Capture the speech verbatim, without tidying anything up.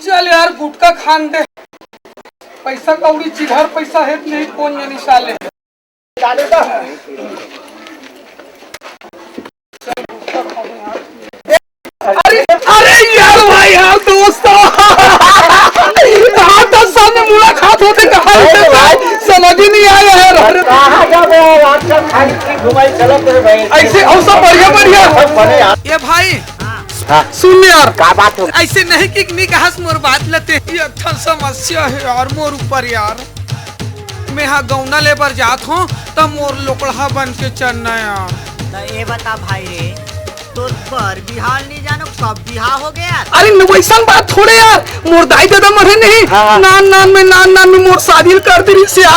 चल यार, गुटखा खान दे। पैसा कौड़ी चिल्हर पैसा हे त नहीं, कौन जनी साले। अरे, अरे यार, भाई, यार, दोस्त, हाँ, तो सामने मुलाकात होते कहा भाई, समझ ही नहीं आया यार। अरे, कहाँ जाबे यार, आजकल खाली इतनी घुमाई चलत है भाई। ऐसे और सब बढ़िया, बढ़िया। सब बने यार। ये भाई, हाँ। सुन यार, का बात हो? ऐसे नहीं कि नहीं कहा मोर बात लेते। ये अच्छा समस्या है यार मोर ऊपर यार। मैं हा गौना ले बर जात हूँ, त मोर लोकड़हा बन के चलना यार। त ए बता भाई रे, तोर बर बिहाव नहीं जानो कब बिहाव हो गया यार? अरे न, वैसन बात थोड़े यार, मोर दाई ददा मरे नहीं, हाँ, हाँ। नान नान में, नान नान में मोर शादी कर दे रही से यार।